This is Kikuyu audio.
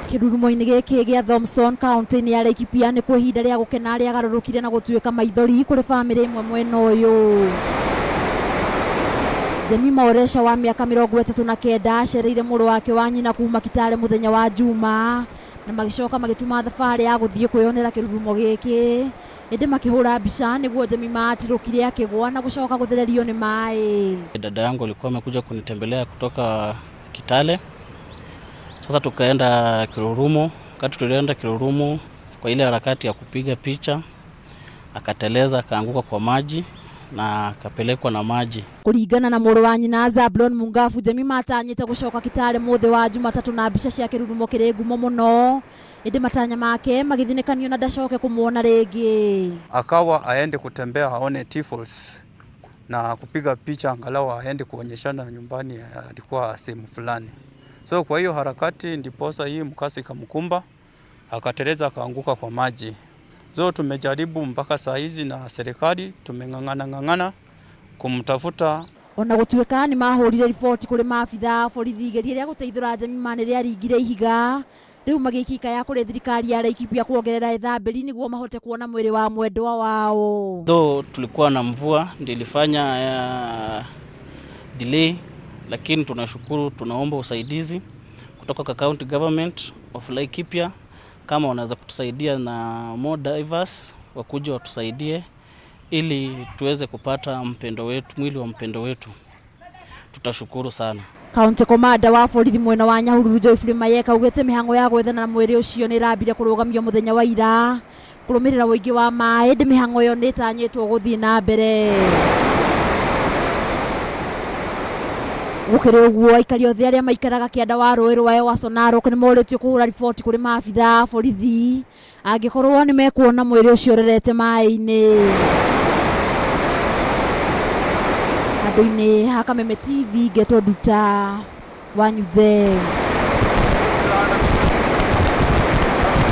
Kĩrurumo-inĩ gĩkĩ gĩa Thomson kaunti-inĩ ya Laikipia nĩkuo ihinda rĩa gũkena rĩagarũrũkire na gũtuĩka maithori kũrĩ bamĩrĩ ĩmwe mwena ũyũ. Jemima Oresha wa mĩaka 39 acereire mũrũ wake wa nyina kuma Kitale mũthenya wa Juma na magĩcoka magĩtuma thabarĩ ya gũthiĩ kwĩyonera kĩrurumo gĩkĩ ĩndĩ makĩhũra mbica nĩguo Jemima atirũkire akĩgwa na gũcoka gũthererio nĩ maĩ. Dada yangu alikuwa amekuja kunitembelea kutoka Kitale. Sasa tukaenda Kirurumo. Wakati tulienda Kirurumo, kwa ile harakati ya kupiga picha, akateleza akaanguka kwa maji na akapelekwa na maji. Kũringana na mũrũ wa nyina Zablon Mungabu, Jemima atanyĩte gũcoka Kitale mũthĩ wa Jumatatũ na mbica cia kĩrurumo kĩrĩ ngumo mũno ĩndĩ matanya make magĩthinĩkanio na ndacoke kũmuona rĩngĩ. Akawa aende kutembea aone Tea Falls na kupiga picha angalau aende kuonyeshana nyumbani alikuwa sehemu fulani. So kwa hiyo harakati ndiposa hii mkasa ikamkumba, akateleza akaanguka kwa maji. So tumejaribu mpaka saa hizi na serikali tumeng'ang'ana ng'ang'ana kumtafuta. Ona gũtuĩka nĩ mahũrire riboti kũrĩ maabitha a borithi, igeria rĩa gũteithũra Jemima nĩ rĩaringire ihiga rĩu magĩikia ikaya kũrĩ thirikari ya Laikipia kuongerera ĩthambĩri nĩguo mahote kuona mwĩrĩ wa mwendwa wao. Though tulikuwa na mvua ndio ilifanya delay, lakini tunashukuru, tunaomba usaidizi kutoka kwa county government of Laikipia kama wanaweza kutusaidia na more divers wakuje watusaidie ili tuweze kupata mpendo wetu, mwili wa mpendo wetu, tutashukuru sana. County Commander wa borithi mwena wa Nyahururu Geoffrey Mayeka augĩte mĩhang'o ya gwethana na mwĩrĩ ũcio nĩ ĩrambire kũrũgamio mũthenya wa ira kũrũmĩrĩra ũingĩ wa maĩ ĩndĩ mĩhang'o ĩyo nĩ ĩtanyĩtwo gũthiĩ na mbere. Gũkĩrĩ ũguo, aikari othe arĩa maikaraga kĩanda wa rũĩ rwa Ewaso Narok nĩ morĩtio kũhũra riboti kũrĩ maabitha a borithi angĩkorwo nĩ mekuona mwĩrĩ ũcio ũrerete maĩ-inĩ. Handũ-inĩ ha Kameme TV ngetwo Nduta Wanyuthe.